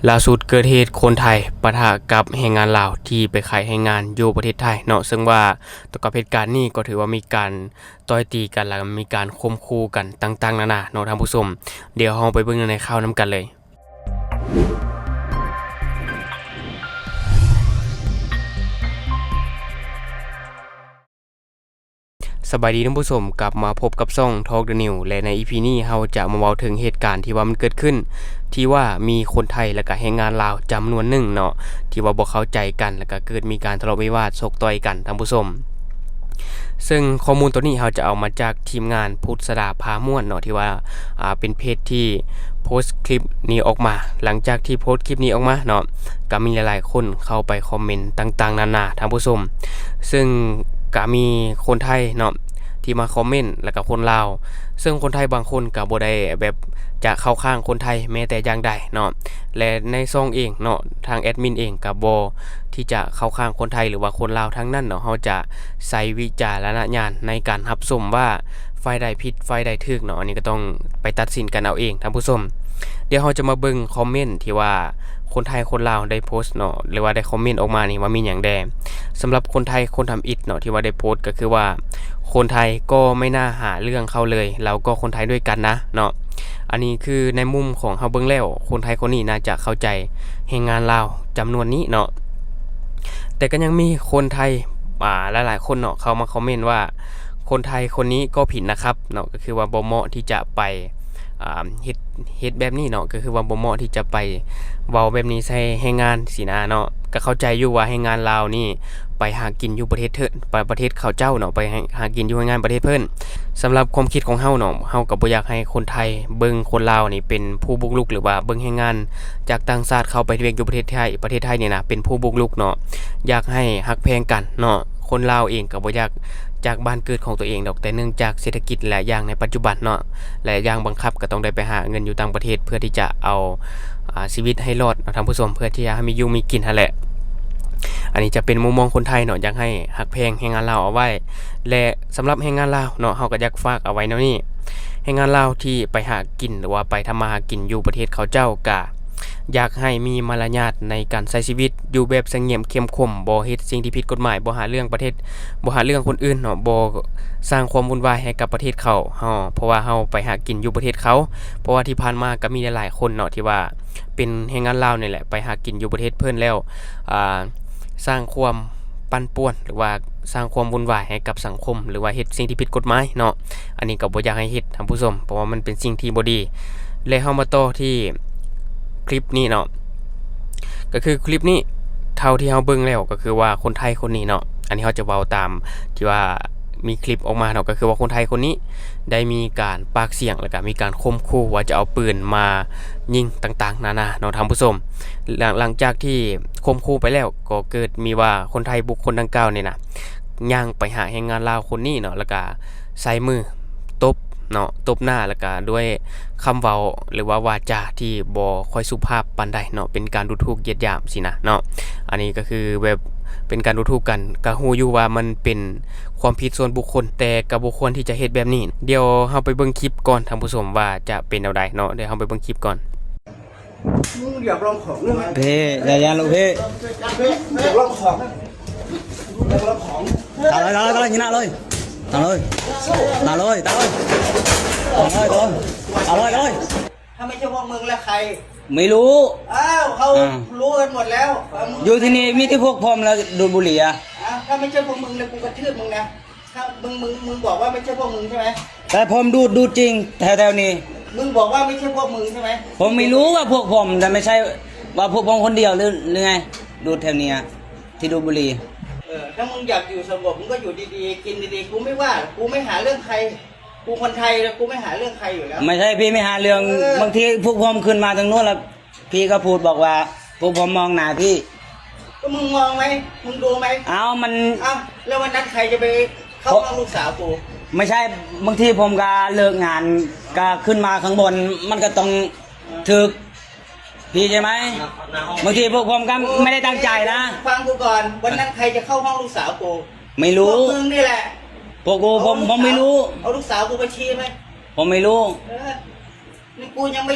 ລ່າສຸດເກີດເຫດຄົນໄທປະທະກັບແຮງງານລາວທີ່ໄປຂາຍແຮງງານຢູ່ປະເທດໄທເນາະ, ເຊິ່ງວ່າຕໍ່ກັບເຫດການນີ້ກໍຖືວ່າມີການຕ່ອຍຕີກັນ ແລະ ມີການຂົ່ມຂູ່ກັນຕ່າງໆນານາເນາະທ່ານຜູ້ຊົມ. ດຽວເຮົາໄປເບິ່ງໃນຂ່າວນຳກັນເລີຍ. ສະບາຍດີທ່ານຜູ້ຊົມ, ກັບມາພົບກັບຊ່ອງ Talk the News ແລະ ໃນ ອີ ພີ ນີ້ເຮົາຈະມາເວົ້າເຖິງເຫດການທີ່ວ່າມັນເກີດຂຶ້ນ ທີ່ວ່າມີຄົນໄທ ແລະ ກະແຮງງານລາວຈຳນວນໜຶ່ງເນາະ ທີ່ວ່າບໍ່ເຂົ້າໃຈກັນ ແລະ ກະເກີດມີການທະເລາະວິວາດຊົກຕ່ອຍກັນທ່ານຜູ້ຊົມ. ເຊິ່ງຂໍ້ມູນໂຕນີ້ເຮົາຈະເອົາມາຈາກທີມງານພຸດສະດາພາມ່ວນເນາະ ທີ່ວ່າ ອ່າ ເປັນເພຈທີ່ໂພສຄລິບນີ້ອອກມາ. ຫຼັງຈາກທີ່ໂພສຄລິບນີ້ອອກມາເນາະ ກະມີຫຼາຍໆຄົນເຂົ້າໄປຄອມເມັນຕ່າງໆນານາທ່ານຜູ້ຊົມ, ເຊິ່ງກະມີຄົນໄທເນາະທີ່ມາຄອມເມັນ ແລ້ວກະຄົນລາວ, ເຊິ່ງຄົນໄທບາງຄົນກະບໍ່ໄດ້ແບບຈະເຂົ້າຂ້າງຄົນໄທແມ້ແຕ່ຢ່າງໃດເນາະ. ແລະ ໃນຊ່ອງເອງເນາະ ທາງແອດມິນເອງກະບໍ່ທີ່ຈະເຂົ້າຂ້າງຄົນໄທ ຫຼືວ່າຄົນລາວທັງນັ້ນເນາະ, ເຮົາຈະໃຊ້ວິຈາລະນະຍານໃນການຮັບຊົມວ່າ ຝ່າຍໃດຜິດ ຝ່າຍໃດຖືກເນາະ, ອັນນີ້ກໍຕ້ອງໄປຕັດສິນກັນເອົາເອງທ່ານຜູ້ຊົມ. ດຽວເຮົາຈະມາເບິ່ງຄອມເມັນທີ່ວ່າຄົນໄທຄົນລາວໄດ້ໂພສເນາະ ຫຼືວ່າໄດ້ຄອມເມັນອອກມານີ້ວ່າມີຫຍັງແດ່. ສຳລັບຄົນໄທຄົນທຳອິດເນາະ ທີ່ວ່າໄດ້ໂພສກໍຄືວ່າ ຄົນໄທກໍໄມ່ໜ້າຫາເລື່ອງເຂົາເລີຍ, ລາວກໍຄົນໄທດ້ວຍກັນນະເນາະ. ອັນນີ້ຄືໃນມຸມຂອງເຮົາເບິ່ງແລ້ວ ຄົນໄທຄົນນີ້ໜ້າຈະເຂົ້າໃຈແຮງງານລາວຈຳນວນນີ້ເນາະ. ແຕ່ກໍຍັງມີຄົນໄທ ອ່າ ຫຼາຍໆຄົນເນາະ ເຂົ້າມາຄອມເມັນວ່າ ຄົນໄທຄົນນີ້ກໍຜິດນະຄັບເນາະ, ກໍຄືວ່າບໍ່ເໝາະທີ່ຈະໄປ ອ່າ ເຮັດ ເຮັດແບບນີ້ເນາະ, ກໍຄືວ່າບໍ່ເໝາະທີ່ຈະໄປເວົ້າແບບນີ້ໃສ່ແຮງງານຊີ້ນະເນາະ. ກໍເຂົ້າໃຈຢູ່ວ່າແຮງງານລາວນີ້ໄປຫາກິນຢູ່ປະເທດເທີ ປະ ປະເທດເຂົາເຈົ້າເນາະ, ໄປຫາ ຫາກິນຢູ່ແຮງງານປະເທດເພິ່ນ. ສຳລັບຄວາມຄິດຂອງເຮົາເນາະ ເຮົາກໍບໍ່ຢາກໃຫ້ຄົນໄທເບິ່ງຄົນລາວນີ້ເປັນຜູ້ບຸກລຸກ ຫຼືວ່າເບິ່ງແຮງງານຈາກຕ່າງຊາດເຂົ້າໄປເຮັດວຽກຢູ່ປະເທດໄທ ປະເທດໄທນີ້ນະ ເປັນຜູ້ບຸກລຸກເນາະ. ຢາກໃຫ້ຮັກແພງກັນເນາະ. ຄົນລາວເອງກໍບໍ່ຢາກຈາກບ້ານເກີດຂອງຕົວເອງດອກ, ແຕ່ເນື່ອງຈາກເສດຖະກິດຫຼາຍຢ່າງໃນປັດຈຸບັນເນາະ ຫຼາຍຢ່າງບັງຄັບກໍຕ້ອງໄດ້ໄປຫາເງິນຢູ່ຕ່າງປະເທດ ເພື່ອທີ່ຈະເອົາ ອ່າ ຊີວິດໃຫ້ລອດເນາະທ່ານຜູ້ຊົມ, ເພື່ອທີ່ຈະໃຫ້ມີຢູ່ມີກິນຫັ້ນແຫຼະ. ອັນນີ້ຈະເປັນມຸມມອງຄົນໄທເນາະ, ຢາກໃຫ້ຮັກແພງແຮງງານລາວເອົາໄວ້. ແລະ ສຳລັບແຮງງານລາວເນາະ ເຮົາກໍຢາກຝາກເອົາໄວ້ແນວນີ້, ແຮງງານລາວທີ່ໄປຫາກິນ ຫຼືວ່າໄປທຳມາຫາກິນຢູ່ປະເທດເຂົາເຈົ້າ ກະຢາກໃຫ້ມີມາລະຍາດໃນການໃຊ້ຊີວິດ ຢູ່ແບບສະຫງຽມເຂັ້ມຂົມ, ບໍ່ເຮັດສິ່ງທີ່ຜິດກົດໝາຍ, ບໍ່ຫາເລື່ອງປະເທດ ບໍ່ຫາເລື່ອງຄົນອື່ນເນາະ, ບໍ່ສ້າງຄວາມວຸ່ນວາຍໃຫ້ກັບປະເທດເຂົາເຮົາ, ເພາະວ່າເຮົາໄປຫາກິນຢູ່ປະເທດເຂົາ. ເພາະວ່າທີ່ຜ່ານມາກໍມີຫຼາຍໆຄົນເນາະ ທີ່ວ່າເປັນແຮງງານລາວນີ້ແຫຼະ ໄປຫາກິນຢູ່ປະເທດເພິ່ນແລ້ວ ອ່າ ສ້າງຄວາມປັ່ນປ່ວນ ຫຼືວ່າສ້າງຄວາມວຸ່ນວາຍໃຫ້ກັບສັງຄົມ ຫຼືວ່າເຮັດສິ່ງທີ່ຜິດກົດໝາຍເນາະ. ອັນນີ້ກໍບໍ່ຢາກໃຫ້ເຮັດທ່ານຜູ້ຊົມ, ເພາະວ່າມັນເປັນສິ່ງທີ່ບໍ່ດີ. ແລະ ເຮົາມາຕໍ່ທີ່ຄລິບນີ້ເນາະ, ກໍຄືຄລິບນີ້ ເທົ່າທີ່ເຮົາເບິ່ງແລ້ວ ກໍຄືວ່າຄົນໄທຄົນນີ້ເນາະ, ອັນນີ້ເຮົາຈະເວົ້າຕາມທີ່ວ່າມີຄລິບອອກມາເນາະ, ກໍຄືວ່າຄົນໄທຄົນນີ້ໄດ້ມີການປາກສຽງ ແລ້ວກໍມີການຂົ່ມຂູ່ວ່າຈະເອົາປືນມາຍິງຕ່າງໆນານາເນາະທ່ານຜູ້ຊົມ. ຫຼັງ ຫຼັງຈາກທີ່ຂົ່ມຂູ່ໄປແລ້ວ ກໍເກີດມີວ່າຄົນໄທບຸກຄົນດັ່ງກ່າວນີ້ນະ ຍ່າງໄປຫາແຮງງານລາວຄົນນີ້ເນາະ, ແລ້ວກະໃຊ້ມືຕົບເນາະ, ຕົບໜ້າ ແລ້ວກະດ້ວຍຄຳເວົ້າ ຫຼືວ່າວາຈາທີ່ບໍ່ຄ່ອຍສຸພາບປານໃດເນາະ, ເປັນການດູຖູກຢຽດຫຍາມຊີ້ນະເນາະ. ອັນນີ້ກໍຄືແບບເປັນການດູຖູກກັນ, ກະຮູ້ຢູ່ວ່າມັນເປັນຄວາມຜິດສ່ວນບຸກຄົນ, ແຕ່ກະບໍ່ຄວນທີ່ຈະເຮັດແບບນີ້. ດຽວເຮົາໄປເບິ່ງຄລິບກ່ອນທ່ານຜູ້ຊົມວ່າຈະເປັນແນວໃດເນາະ, ດຽວເຮົາໄປເບິ່ງຄລິບກ່ອນ. พี่อย่าลองของได้ไหม พี่ อย่าอย่าลูกพี่ พี่อย่าลองของ อย่าลองของ ตัดเลย ตัดเลย ตัดเลย ตัดเลย ตัดเลย ตัดเลย ตัดเลย ตัดเลย ตัดเลย ตัดเลย ถ้าไม่ใช่พวกมึงแล้วใคร ไม่รู้ อ้าว เขา อ่า รู้กันหมดแล้ว อยู่ที่นี่มีแต่พวกผมแล้วดูดบุหรี่อะ อ้าว ถ้าไม่ใช่พวกมึงเลยกูกระทืบมึงนะ ครับ มึง มึง มึงบอกว่าไม่ใช่พวกมึงใช่ไหม แต่ผมดูด ดูดจริงแถวๆนี้ มึงบอกว่าไม่ใช่พวกมึงใช่ไหม ผมไม่รู้ว่าพวกผม แต่ไม่ใช่ว่าพวกผมคนเดียวหรือ หรือไง ดูดแถวเนี้ย ที่ดูดบุหรี่ เออ ถ้ามึงอยากอยู่สงบ มึงก็อยู่ดีๆ กินดีๆ กูไม่ว่า กูไม่หาเรื่องใคร กูคนไทยนะ กูไม่หาเรื่องใครอยู่แล้ว ไม่ใช่พี่ไม่หาเรื่อง เออ บางทีพวกผมขึ้นมาทางนู้นแล้ว พี่ก็พูดบอกว่า พวกผมมองหน้าพี่ ก็มึงมองไหม มึงดูไหม เอ้า มัน เอ้า แล้ววันนั้นใครจะไปเข้าห้องลูกสาวกู ไม่ใช่ บางทีผมก็เลิกงาน ก็ขึ้นมาข้างบน มันก็ต้องถืกพี่ใช่ไหม บางทีพวกผมก็ไม่ได้ตั้งใจนะ ฟังกูก่อน วันนั้นใครจะเข้าห้องลูกสาวกู ไม่รู้ พวกมึงนี่แหละ พวกกู ผม เอาลูกสาว ผมไม่รู้ เอาลูกสาวกูไปชี้ไหม ผมไม่รู้ เออ นี่กูยังไม่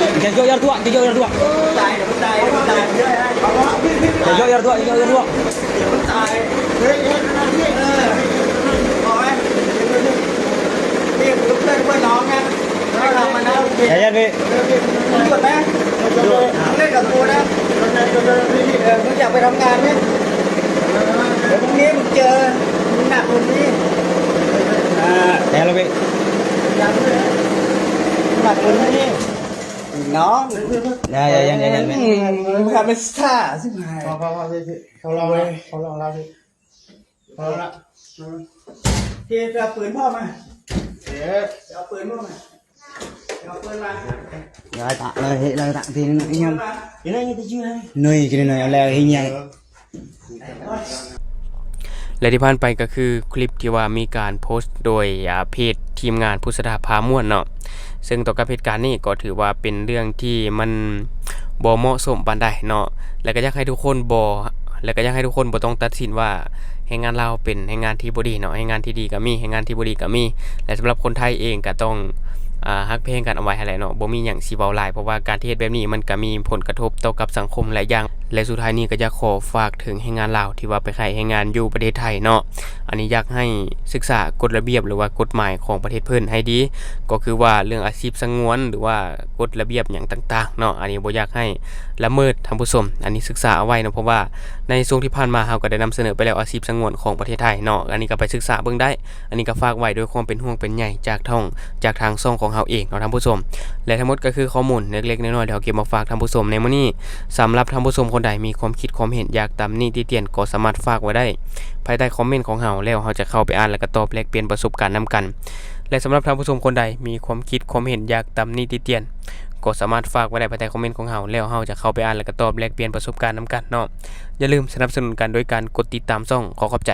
Jangan jok yang tua, jangan jok yang tua. Jangan jok yang tua, jangan jok yang tua. ใจเย็นพี่ หยุดนะ หยุด เล่นกับกูนะ เออ มึงอยากไปทำงานเนี่ย เดี๋ยวพรุ่งนี้มึงเจอ มึงหนักกว่านี้ อ่า ใจเย็นพี่ หนักกว่านี้ น้อง อย่า อย่า อย่า อย่า อย่า มึงทำเป็นซ่าชิบหาย พอ พอ พอ พี่ พี่ เขาลองแล้ว เขาลองแล้วพี่ เอาละ พี่ไปเอาปืนพ่อมา เดี๋ยว ไปเอาปืนพ่อมา ไปเอาปืนมา Lai tak, lai, lai tak, sini nak inyam. Ini kita jual. Noi, kini noi, lai inyam. ແລະທີ່ຜ່ານໄປກໍຄືຄລິບທີ່ວ່າມີການໂພສໂດຍ ອ່າ ເພຈທີມງານຜູ້ສະດາພາມ່ວນເນາະ, ເຊິ່ງຕໍ່ກັບເຫດການນີ້ກໍຖືວ່າເປັນເລື່ອງທີ່ມັນບໍ່ເໝາະສົມປານໃດເນາະ, ແລະກໍຢາກໃຫ້ທຸກຄົນບໍ່ ແລະກໍຢາກໃຫ້ທຸກຄົນບໍ່ຕ້ອງຕັດສິນວ່າແຮງງານລາວເປັນແຮງງານທີ່ບໍ່ດີເນາະ, ແຮງງານທີ່ດີກໍມີ ແຮງງານທີ່ບໍ່ດີກໍມີ ແລະສຳລັບຄົນໄທເອງກໍຕ້ອງ ອ່າ ຮັກແພງກັນເອົາໄວ້ຫັ້ນແຫຼະເນາະ, ບໍ່ມີຫຍັງຊິເວົ້າຫຼາຍ ເພາະວ່າການທີ່ເຮັດແບບນີ້ມັນກໍມີຜົນກະທົບຕໍ່ກັບສັງຄົມຫຼາຍຢ່າງ. ແລະສຸດທ້າຍນີ້ກໍຢາກຂໍຝາກເຖິງແຮງງານລາວທີ່ວ່າໄປຂາຍແຮງງານຢູ່ປະເທດໄທເນາະ, ອັນນີ້ຢາກໃຫ້ສຶກສາກົດລະບຽບ ຫຼືວ່າກົດໝາຍຂອງປະເທດເພິ່ນໃຫ້ດີ, ກໍຄືວ່າເລື່ອງອາຊີບສະຫງວນ ຫຼືວ່າກົດລະບຽບຫຍັງຕ່າງໆເນາະ, ອັນນີ້ບໍ່ຢາກໃຫ້ລະເມີດທ່ານຜູ້ຊົມ, ອັນນີ້ສຶກສາເອົາໄວ້ເນາະ, ເພາະວ່າໃນຊ່ວງທີ່ຜ່ານມາເຮົາກໍໄດ້ນຳສະເໜີໄປແລ້ວ ອາຊີບສະຫງວນຂອງປະເທດໄທເນາະ, ອັນນີ້ກໍໄປສຶກສາເບິ່ງໄດ້. ອັນນີ້ກໍຝາກໄວ້ດ້ວຍຄວາມເປັນຫ່ວງເປັນໃຍຈາກທາງ ຈາກທາງຊ່ອງຂອງເຮົາເອງເນາະທ່ານຜູ້ຊົມ. ແລະທັງໝົດກໍຄືຂໍ້ມູນເລັກໆນ້ອຍໆທີ່ເຮົາເກັບມາຝາກທ່ານຜູ້ຊົມໃນມື້ນີ້. ສຳລັບທ່ານຜູ້ຊົມຄົນ ໃດມີຄວາມຄິດຄວາມເຫັນຢາກຕຳໜິຕິຕຽນ ກໍສາມາດຝາກໄວ້ໄດ້ພາຍໃຕ້ຄອມເມັນຂອງເຮົາ ແລ້ວເຮົາຈະເຂົ້າໄປອ່ານ ແລະກໍຕອບແລກປ່ຽນປະສົບການນຳກັນ. ແລະສຳລັບທ່ານຜູ້ຊົມຄົນໃດມີຄວາມຄິດຄວາມເຫັນຢາກຕຳໜິຕິຕຽນ ກໍສາມາດຝາກໄວ້ໄດ້ພາຍໃຕ້ຄອມເມັນຂອງເຮົາ ແລ້ວເຮົາຈະເຂົ້າໄປອ່ານ ແລະກໍຕອບແລກປ່ຽນປະສົບການນຳກັນເນາະ. ຢ່າລືມສະໜັບສະໜູນກັນໂດຍການກົດຕິດຕາມຊ່ອງ. ຂໍຂອບໃຈ.